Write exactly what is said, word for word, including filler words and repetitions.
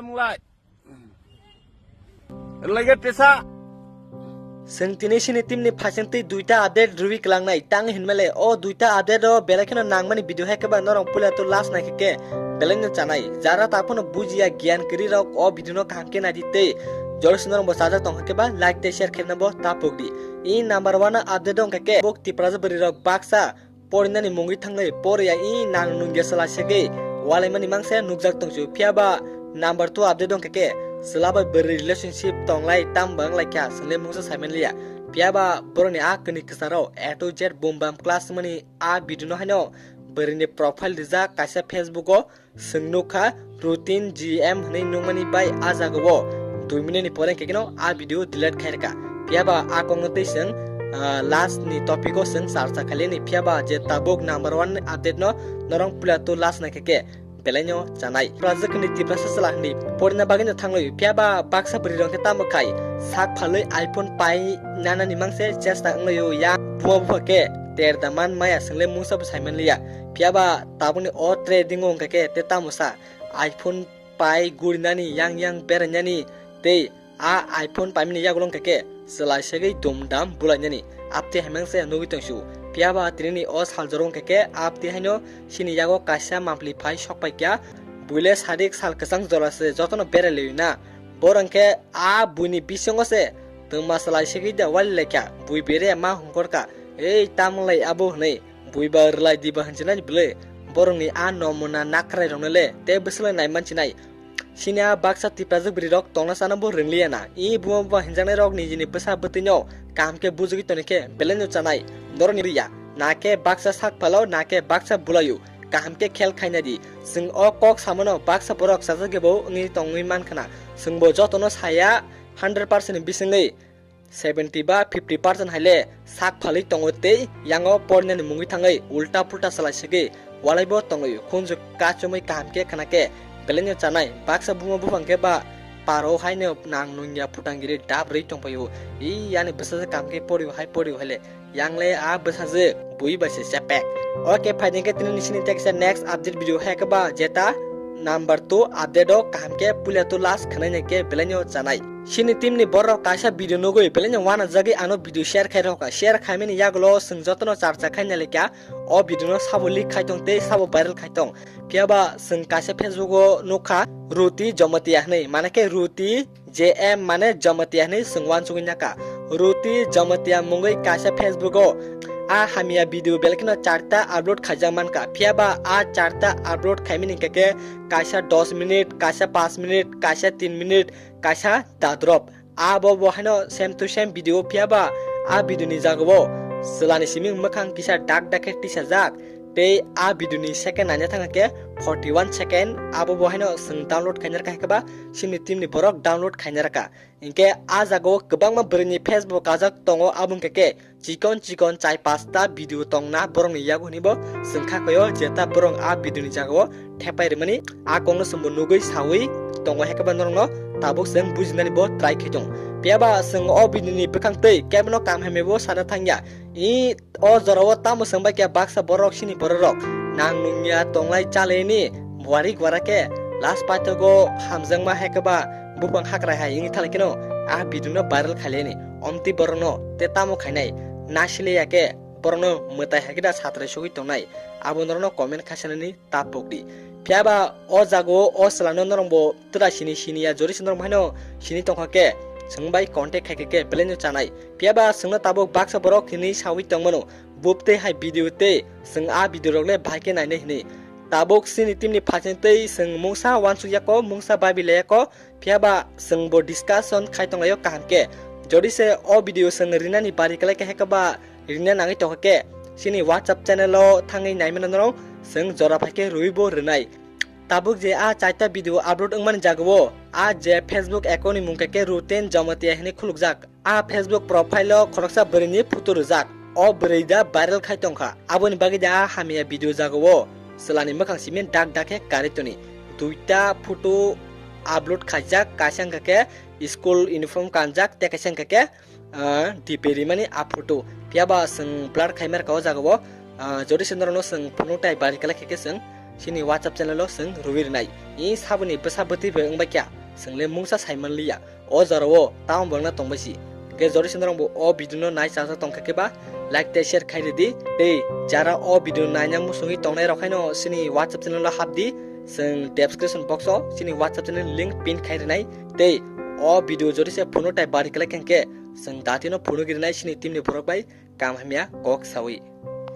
Mulai. Lagi pisa. Seng tini sini team ni phasing twi duita update rwi klangnai. Tang hinmale o duita update o belai kheno nangmani video hai khe ba norong puila to last nai khe khe belai no chanai. Jara ta phano bujiya giyan kiri rok o video no kaham khe nai di tei jol si norong bo chajak tong khe ba like tei share khe na bo ta pok di. I number one update dong khe khe bok Tiprasa bwrwi rok baksa porinani mungwi thangwi poriya i nang nungya chwla segwi walaimani mangse nukjak tongsu. Phiya ba number two update dong khe khe chwla bai bwrwi relationship tonglai tam bang lai kha swngle mungsa saiman liya. Phiya ba boroni a kini kwcharo A to Z boom bam class mani a video no haino bwrwini profile rijak kaisa Facebook o. Chwng nukha routine G M hwnwi nukmani bai a jagao dui minute ni pore hwnkhe kheno a video delete khai rwkha. Phiya ba a kokno tei chwng, ah, last ni topic o chwng charcha khailini. Phiya ba je tabuk number one update no norong puila to last naikha khe belai no chanai. Prajak ni Tiprasa chwla hwnwi porina bagwi no thanglai. Phiya ba baksa bwrwi rok khe tamo khai sak phalwi iPhone pai nanani mangse chesta wnglaio ya buma bupha khe ter da man maya swngle mungsa bo saiman liya. Phiya ba tabukni o trading o wngkha khe tei tamo sa iPhone pai gurinani yang yang berainani tei a iPhone paimani yagulo wngkha khe chwla segwi dum dam bulainani apti haimang se nugwi tongsu. Phiya ba tinini o sal jora wngkha khe apti haino chini yago kaisa mampli phai sok paikha. Buile sadik sal kwchang jora se jotono berai liwi na. Borok khe a buini bisingo se twma chwla segwi da wali laikha. Bui bere ma hungkor kha, "Ei, tamo lai abo?" hwnwi. Bui ba rwlai di ba hinjinani bwle borokni a nomuna nakrai rokno le tei bwswlai nai mansinai. Chini a baksa Tiprajwk bwrwi rok tongna chana bo rwngliya na. I buma buba hinjaknai rok nijini bwsa bwtwi no kaham khe bujugwi toni khe belai no chanai. Norok ni riya na khe baksa sak phalo na khe baksa bulaio kaham khe khel khaina di. Chwng o kok samano baksa borok chajak bo wngwi tongwi mankha na. Chwng bo jotono saya hundred percent ni bisingwi seventy ba fifty percent haile sak phalwi tongo tei yango porinani mungwi thangwi ulta pulta salai segwi walaibo tongwi khunju kachumwi kaham khe khna khe belai no chanai. Baksa buma buphang khe ba paro haino nang nungya phutang giri dap rwi tongpaio. I yani bwsajwk kaham khe porio hai porio haile yangle a bwsajwk bui bai se chepek. Oke, phaidi khe tini nisini teksa next update video hai khe ba jeta number two update o kaham khe puila to last khwnai nai khe belai no chanai. Chini team ni borok kaisa video nugwi belai no wana jagwi ano video share khai rokha. Share khaimani yagulo chwng jotono charcha khaina lekha o video no sabo leak khai tong tei sabo viral khai tong. Phiya ba chwng kaisa Facebook o nukha Ruti Jamatia hwnwi, mane khe Ruti J M mane Jamatia hwnwi chwng wansugwi naka. Ruti Jamatia mungwi kaisa Facebook o a hamya video belai kheno charta upload khaijak mankha. Phiya ba a charta upload khaimani hwnkhe khe kaisa dos minute, kaisa panch minute, kaisa tin minute, kaisa dadrop. Abo bo haino same to same video, phiya ba a video ni jagao chwlani siming mwkhang kisa dak dak khe tisajak. Tei a video ni second naina thangkha khe forty one second. Abo bo haino chwng download khaina rwkha hai khe ba chini team ni borok download khaina rwkha. Hinkhe a jagao kwbangma bwrwini Facebook kajak tongo, abo wngkha khe chikon chikon chai pasta video tongna borokni yago hwnwi bo chwng kha khaio, jeta borok a video ni jagao thepai rwmani a kokno chwngbo nugwi sawi tongo, hai khe ba norokno tabuk chwng bujinani bo try khai tongo. Phiya ba chwng o video ni bwkhang twi kebono kam hamya bo sana thangya. I o jorao tamo chwng bai khe baksa borok chini bororok nang nungya tonglai chalaini buari gwara khe last paithago hamjakma hai khe ba buphang hakrai hai wngwi thanglaikhe no a video no viral khailaini omtwi borokno tei tamo khainai nasilaiya khe borokno mwtai hai khe da satrai sogwi tongnai abo norokno comment khaisanani ta pokdi. Phiya ba o jagao o chwlano norokbo twra sini siniya jori se norok haino sini tongkha khe chwng bai contact khai khe khe belai no chanai. Phiya ba chwngno tabuk baksa borok hinwi sawi tongmano bub tei hai video tei chwng a video rok le bahai khe nainai hinwi. Tabuk chini team ni phaising tei chwng mungsa wansuk yako, mungsa babi le yako. Phiya ba chwng bo discussion khai tonglaio kaham khe. Jodi se o video chwng rinani bari kwlai khe, hai khe ba rina nangwi tongkha khe chini WhatsApp channel o thangwi naimano norok chwng jora phai khe rwi bo rwnai. Tabuk je a chaita video upload wngmani jagao a je Facebook account ni mung khe khe Ruten Jamatia hinwi khulukjak. A Facebook profile o khoroksa bwrwini photo rwjak. O bwrwi da viral khai tongkha. Aboni bagwi da a hamya video jagao chwlani mwkhang simi dak dak khe karwi toni. Duita photo upload khaijak, kaisa wngkha khe school uniform kanjak tei kaisa wngkha khe, ah, dipe rimani a photo. Phiya ba chwng blur khaima rwkha o jagao, ah, jodi se norokno chwng phunuk tai bari kwlai khe khe chwng chini WhatsApp channel o chwng rwi rwnai. I saboni bwsa bwtwi bai wngbai kha, chwng le mungsa sai man liya. O jora o tamo bwrwngna tongbai si. Hwnkhe jodi se norok bo o video no nai chajak tongkha khe ba like tei share khai rwdi. Tei jara o video naina muchungwi tongnai rok haino chini WhatsApp channel o hapdi. Chwng description box o chini WhatsApp channel link pin khai rwnai. Tei o video jodi se phunuk tai bari kwlai khe hwnkhe chwng datino phunuk rwnai chini team ni borok bai kam hamya kok sawi.